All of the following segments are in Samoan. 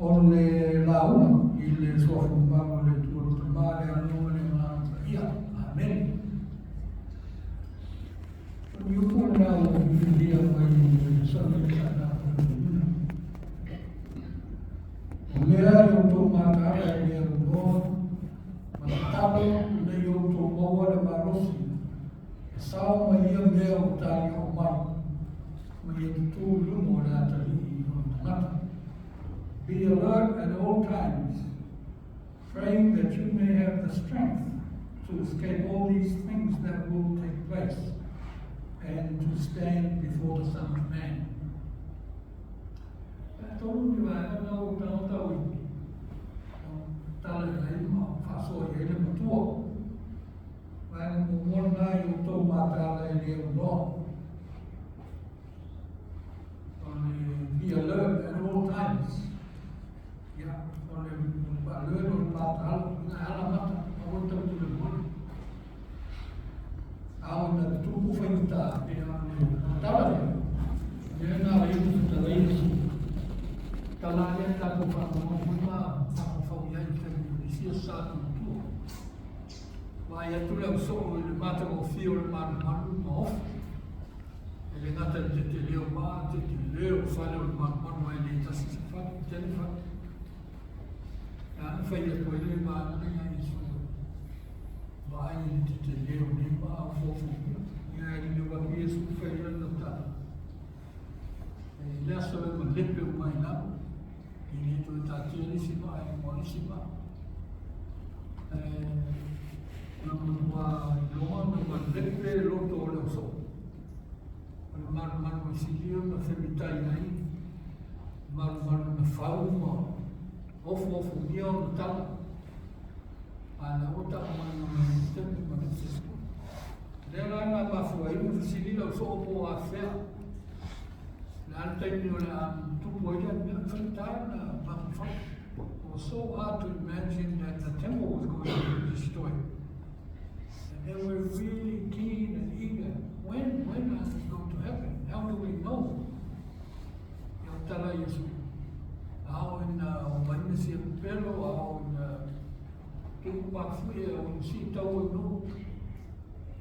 O le lauga i le suafa mamalu o le Atua le Tama, le Alo ma le Agaga Paia. Amene. O le upu lena ua filifilia mai le Sami Saanapunapuina. O lea e outou mataala e le aunoa ma tatalo ina ia outou maua le malosi e sao mai ia mea ua talioo mai ma ia tutū i luma o le atalii o le tagata. Be alert at all times, praying that you may have the strength to escape all these things that will take place and to stand before the Son of Man. E tolu ni vaega na ua tautau i tala i ai ma faasoa i ai le matua. Vaega muamua lena i outou mataala e le aunoa. O le be alert at all times. Ia, o le alert o le mataala, ina ala mata, aua le tau tule moe. A o na tupu faigata, pe a le tala lea, lea na ala i fetalai Iesu. Tala lea tatou faalogologo foi ma mafaufau i ai i taimi o nisi aso sa matua. Vaai atu le ausoo i le matagofie o le malumalu ma ofi. E le gata i le tetele o maa, tetele o fale o le malumalu ae le tasi se fale, tele fale. E a na fai atu ai le vaega lea ia Iesu vaai i le tetele o nei maa o fofomia. Ia e liliu atu Iesu fai lana tala. E le aso e malepe uma ai lalo. E le toe taatia le isi maa i luga o le isi maa. E na matua iloa na malepe loto o le ausoo. O le malumalu e sili ona femitai ai, malumalu na fau ma ofuofugia ona tala. A lea ua tau mai na mai taimi malepe. Lea la na mafua ai ona fesili le ausoo po o afea. Le a le taimi o le a tupu ai lea mea, faigata ona mafaufau. It was so hard to imagine that the temple was going to be destroyed. And they were really keen and eager. When is it going to happen? How do we know? Ia o tala Iesu. A o ina o mai mesia pepelo, a o ina tuku mafue, a o ina si tau e no.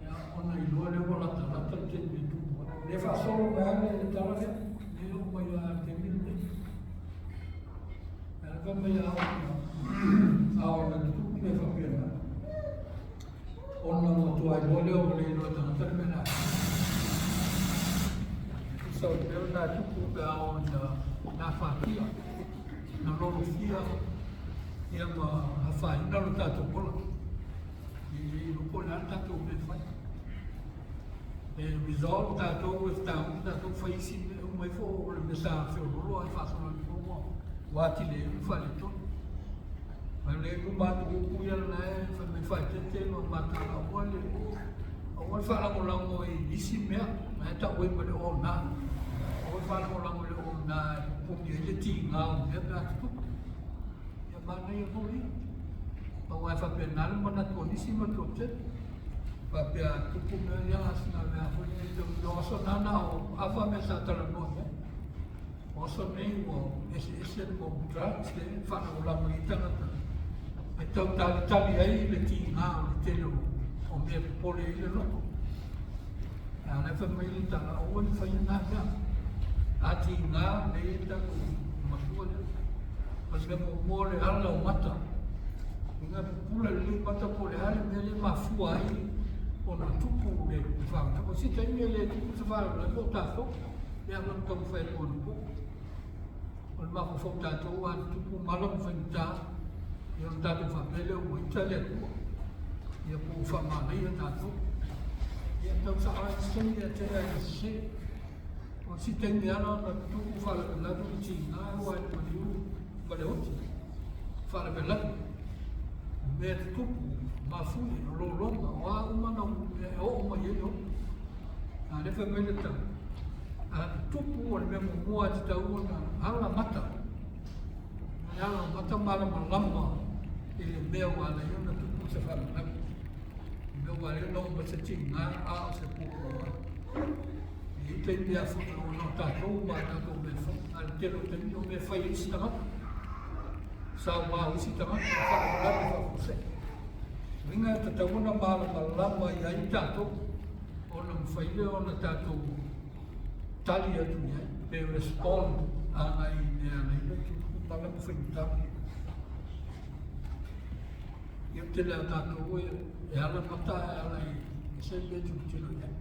Ia, ona iloa lea ua latalata le taimi e tupu ai. Le faasolo mai lava le tala lea, le oo mai lava i le taimi lenei. Ia, fai mai a o ina tutupu mea faapena, ona matua iloa lea ua le iloa e tagata le mea na. Tusa o le mea lena e tupu pe a oo ina gafatia, na lolofia ia ma afaina lo tatou ola. E le iloa po o le a le tatou mea e fai. E resolve tatou e taofi tatou fai isi mea uma ifo o le mea sa feoloolo ae faasolo atu ua ua atili ai ona faaletonu. A o lea ua matou upu ia lena e fai mai faaeteete ma mataala aua le aua le faalagolago i nisi mea na e tau ai ma le ona. Aua le faalagolago i le ona e pupuni ai le tiga o mea pe a tutupu. Ia manaia foi ia. Aua e faapena le manatu o nisi ma le toatele. Faapea a tupu mea ia a sina mea foi nei tau o aso na na o afa mea sa talanoa i ai. O aso nei ua eseese le mau drugs le faalagolago i tagata e tau talitali ai le tiga o le tele o mea popole ai le loto. A o lea fai mai le tala, aua ne i faia na mea. A tiga lea e tatou matua lea. O le mea muamua o le ala o mata. Ina pupula lelei mata po o le a le mea lea e mafua ai ona tupu le faalavelave. O se taimi e le tupu se faalavelave o tatou, lea na taumafai atu anapo. O le mafaufau tatou a tupu mala ma faigata, ia ona tatou faapea lea ua ita le Atua. Ia po ua faamanaia tatou. Ia tau sao ai se taimi e tea ai se. O se taimi ala ona tupu faalavelave o tiga e o ai le maliu ma le oti. Faalavelave. O mea tutupu, mafue, o lologa, o a uma na mea e oo mai ai le oti. A lea fai mai le tala, a tutupu o le mea muamua e tatau ona ala mata. Le ala mata malamalama i le mea ua ala ai ona tupu se faalavelave. Le mea ua ala ai ona oo mai se tiga a o se puapuaga. E i ai taimi a foi ona o tatou ma a tatou mea fai. A o le tele o taimi o mea fai e isi tagata. Sauma o isi tagata ma faalavelave faafuasei. Uiga e tatau ona malamalama i ai tatou ona mafai lea ona tatou tali atu i ai pe respond agai i mea e ala ai ona tupu mala ma faigata. Ia o le tele lava o tatou e ala mata ae ala i se mea e tilotilo i ai.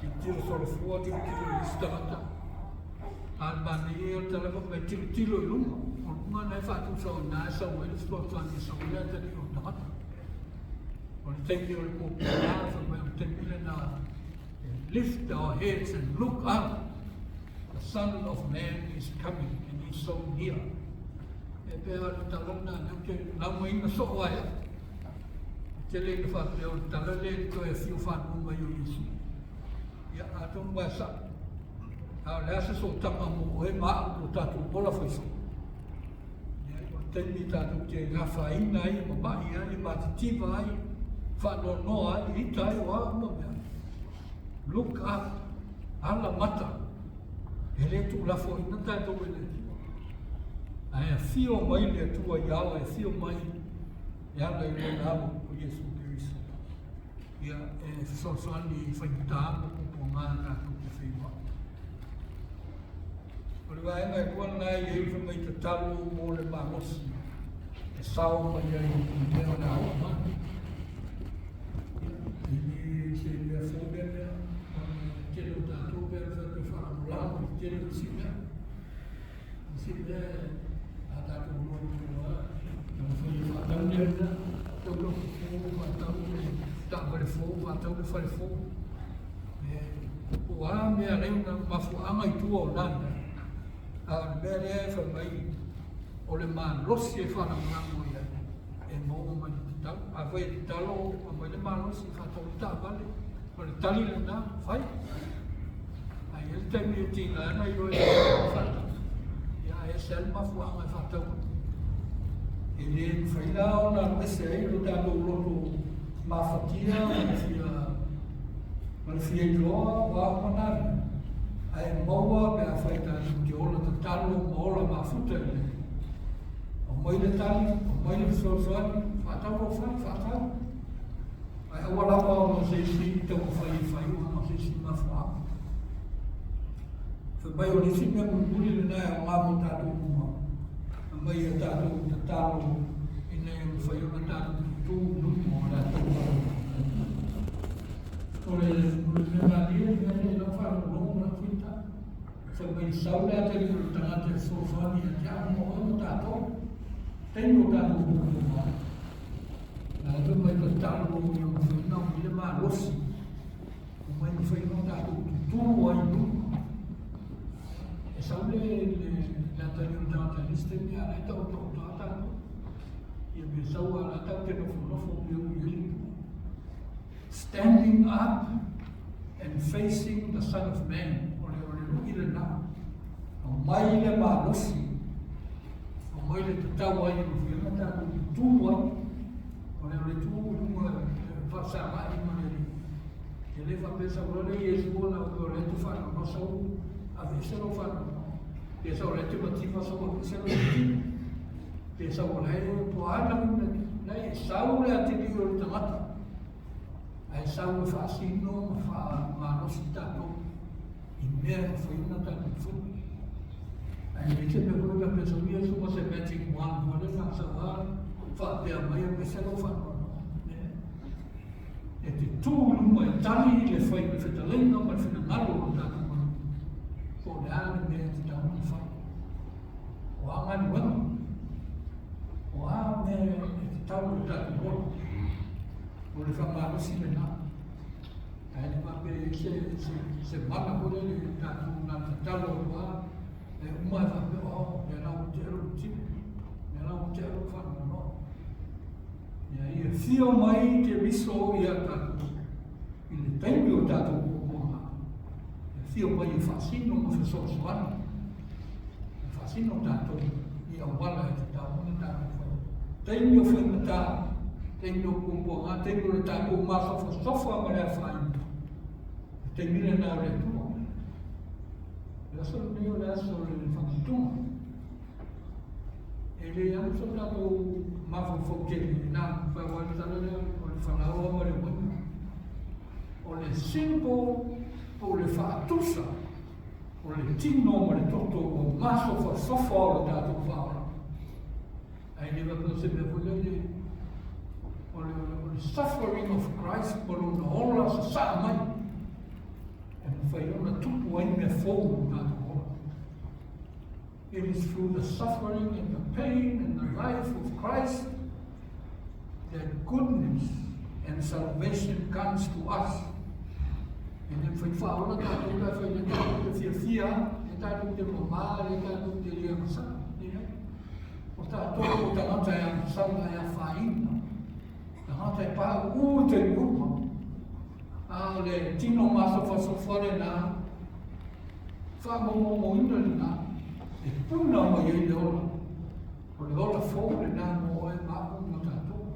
Tilotilo solofua, tilotilo i isi tagata. A o le manaia ia o le tala fai mai, tilotilo i luga. O luga lena e faatusa o i ina e sau ai le fesoasoani e sau ai le atalii o le tagata. O le taimi o le puapuaga, fai mai o le taimi lena e lift our heads and look up. The Son of Man is coming and he's so near. E pei o le tala lena lea ou te laugaina soo ai au. E tele ina faapea o le tala lea i le toe afio fanua mai o Iesu. Ia, atonu ua e sa'o. A o le a se sootaga mo oe ma a'u lo tatou ola faisoo? Leai, o le taimi tatou te afaina ai, e mama'i ai, e matitiva ai, faanoanoa ai, e ita ai, o a uma mea. Look up, ala mata. E le tuulafoaina tatou e le Atua. Ae afio mai le Atua ia oe, afio mai e ala i lona Alo o Iesu Keriso. Ia, e fesoasoani i faigata ma puapuaga tatou te feiloai. O le vaega e lua lena e i ai fai mai tatalo mo le malosi e sao mai ai i mea o le a oo mai. Ia, e le se mea fou lea mea, ona e tele o tatou pe a fai atu e faalagolago i le tele o isi mea. Isi mea a tatou iloa i tua, taumafai e faatau lea mea, faatau le auto fou, faatau le taavale fou, faatau le fale fou. Po o a mea e ala ai ona mafuaaga i tua o na mea, a o le mea lea e fai mai o le malosi e faalagolago i ai e maua mai le tatalo. Afai e tatalo aumai le malosi e faatau le taavale, o le tali lena, fai. Ae i ai le taimi e tiga ai ona ioe e faatau, ia ae ese lava le mafuaaga e faatau ai. E le mafai la ona alu ese ai lo tatou loto mafatia ma le fia ma le fia iloa o a uma na mea, ae maua pe afai tatou te ola tatalo ma ola mafuta i le Aumai le tali, aumai le fesoasoani, faatau lou fale, faatau. Ae aua lava ona se isi taumafai e fai ona o se isi mafuaaga. Fai mai o le isi mea mulimuli lena e aoga mo tatou uma, fai mai ia tatou tatalo ina ia mafai ona tatou tutū i luma o le Atua. O le mea malie le mea lea i lau faalogologo ma lau fuita. Fai mai sau le atalii o le tagata e fesoasoani ia te au ma oe ma tatou. Taimi o tatou puapuaga ai. La e fai mai tatalo ia mafai ona aumai le malosi. Aumai mafai ona tatou tutū ai i luga. E sau le, le, le atalii o le tagata i le isi taimi a la e taotaoto lava tatou. Ia pe sau a la tatou te nofonofo pe ui ai le tua. Standing up and facing the Son of Man. O le, o le lui lena. Aumai le malosi. Aumai le tatau ai e mafai ona tatou tutū ai. O le, o le tu i luga e faasagai ma le Alii. E le faapea sau loa le Iesu ona o lea e te faanoanoa sau aveese lou faanoanoa. Pe sau o lea e te mativa sau aveese lou mativa. Pe sau o la e po a na uiga la e sau le atilii o le tagata. Ae sau e faasino ma faamalosi tatou i mea e mafai ona tatou faia. Ae leai se mea foi faapea sau Iesu ma se magic wand foi lea na sau lava faapea mai aveese lou faanoanoa. E te tū i luma e tali le fai le fetalaiga ma le finagalo o lo tatou Malo. Po o le a le mea e tatau ona fai. O a galuega, o a mea e tatau i lo tatou ola. O le faamalosi lena. Ae le faapea e i ai se, se, se mana foi lele i tatou na tatalo atu lava, e uma e faapea, oh, lea la ua tea lou tino, lea la ua tea lou faanoanoa. Ia, ia fio mai Keriso ia tatou i le taimi o tatou puapuaga. Ia fio mai e faasino ma fesoasoani. E faasino tatou i auala e tatau ona tatou fai. Taimi o faigata, taimi o puapuaga, taimi o le tatou masofasofa ma le afaina. Le taimi lena o le Atua. Le aso lenei o le aso o le fagutuga. E le anu so tatou mafaufau tele i lena aua le tala lea o le falaoa ma le uaina. O le symbol po o le faatusa o le tino ma le toto ua masofasofa o le tatou faaola. Ae le faapea o se mea foi lele o le, o le suffering of Christ ma lona ola sasaa mai e mafai ona tupu ai mea fou i lo tatou ola. It is through the suffering and the pain and the life of Christ that goodness and salvation comes to us. E le mafai faaola tatou pe afai le tatou te fiafia, le tatou te mamā, le tatou te le agasala. Leai. O tatou o tagata e agasala e afaina. Tagata e pauu i taimi uma. A o le tino masofasofa lena, faamaumaumauina lena, e puna mai ai le ola. O le ola fou lena mo oe ma au ma tatou.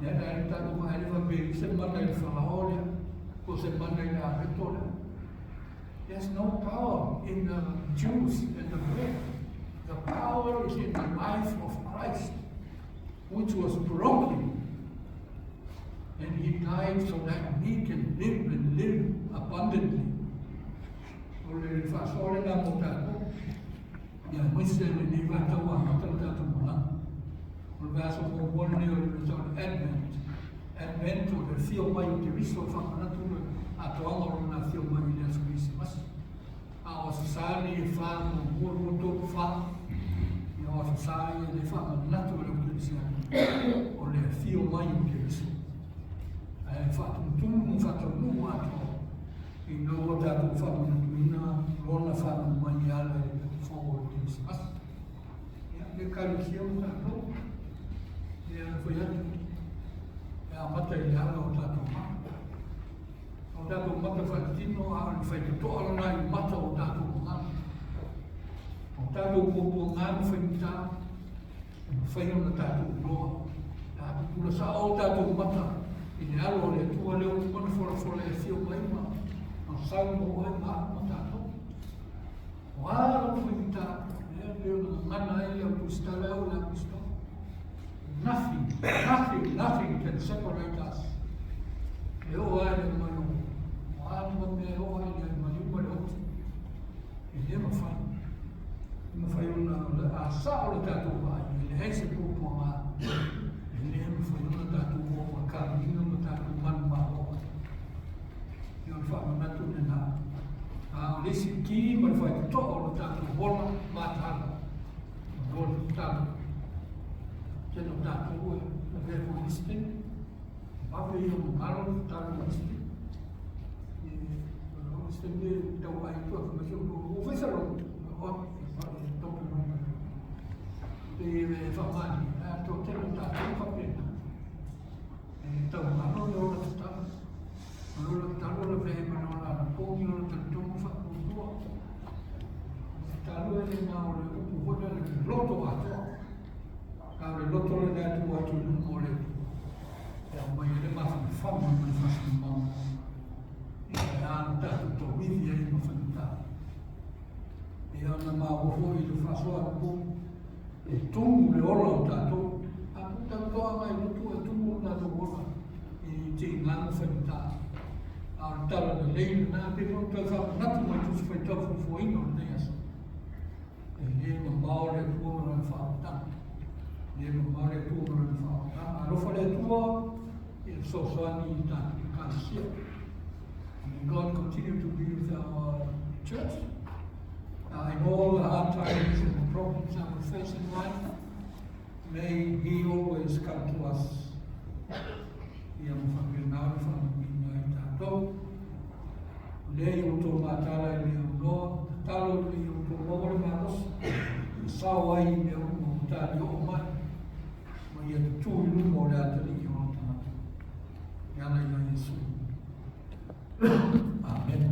Lea na le tatou vaai le faapea i se mana i le falaoa lea, po o se mana i le areto lea. There's no power in the juice and the bread. The power is in the life of Christ, which was broken. And he died so that we can live and live abundantly. O le faasoa lena mo tatou. Ia aemaise lenei vaitau amata le tatou malaga. O le vaiaso muamua lenei o le mea o le Advent. Advent o le afio mai o Keriso e faamanatu le atoaga o lona afio mai i le aso Kerisimasi. A o Aso Sa nei e fa muamua, lua, tolu, fa. Ia o Aso Sa ia le faamanatu e le Kerisiano o le afio mai o Keriso. Ae faatumutumu ma faataunuu atoa ina ua tatou faamanatuina lona fanau mai e ala i le fou o le Kerisimasi. Ia, le Ekalesia ma tatou, ia fai atu, e amata i le ala o tatou mata. O tatou mata faatino a o le faitotoa lena i mata o tatou gagana. O tatou puapuaga ma faigata, e mafai ona tatou iloa. A pupula sao o tatou mata i le alo o le Atua lea ua uma ona folafola e afio mai ma sau mo oe ma au ma tatou. O a lau faigata, lea pei ona gagana ai le au tusitala au le Apostola. Nothing, nothing, nothing can separate us. E oo lava i le manu, o a lava mea e oo ai i le maliu ma le oti, e le mafai. E mafai ona a sao le tatou vaai, e leai se puapuaga, e le mafai ona tatou oo ma kamuina ma tatou manumalo ai. Ia o le faamanatu lena. A o le isi ki ma le faitotoa o le tatou ola mataala, o le tatalo. Tele o tatou e lavea foi i isi taimi. Vave ia o galo le tatalo i isi taimi. O isi taimi e tau ai atu a fai mai, ua fai sa lotu. O, e tope mai. Pe e whakamani, a tō tele o tātou whapena. E tau galo le ola tatalo. O le ola tatalo la vehe ma le ola anapogi, ola talitonu whaaputua. Tatalo e le nā o le upu hoi le loto atoa. A o le loto lena e tuu atu i luma o le Atua e aumai ai le mafanafana ma le faasalamau ia e a ona tatou tauivi ai ma faigata. Ia ona maua foi i le faasoa atu e tumu le ola o tatou. A tuu tatou agai i lotu e tumu lo tatou ola i tiga ma faigata. A o le tala lelei lena pei foi ona toe faamanatu mai Tusi Faitau fuafuaina o lenei aso. E le mamao le Atua ma Lana faaolataga. E le mamao le Atua ma Lana faaolataga. Alofa le Atua i le fesoasoani i tatou Ekalesia. May God continue to be with our church in all the hard times and the problems that we face in life. May He always come to us. Ia ma faapena ona faamanuiina ai tatou. O lea i outou mataala e le aunoa, tatalo ina ia outou maua le malosi e sao ai i mea uma ua talioo mai, ma ia tutū i luma o le atalii o ona tagata. E ala ia Iesu. Amene.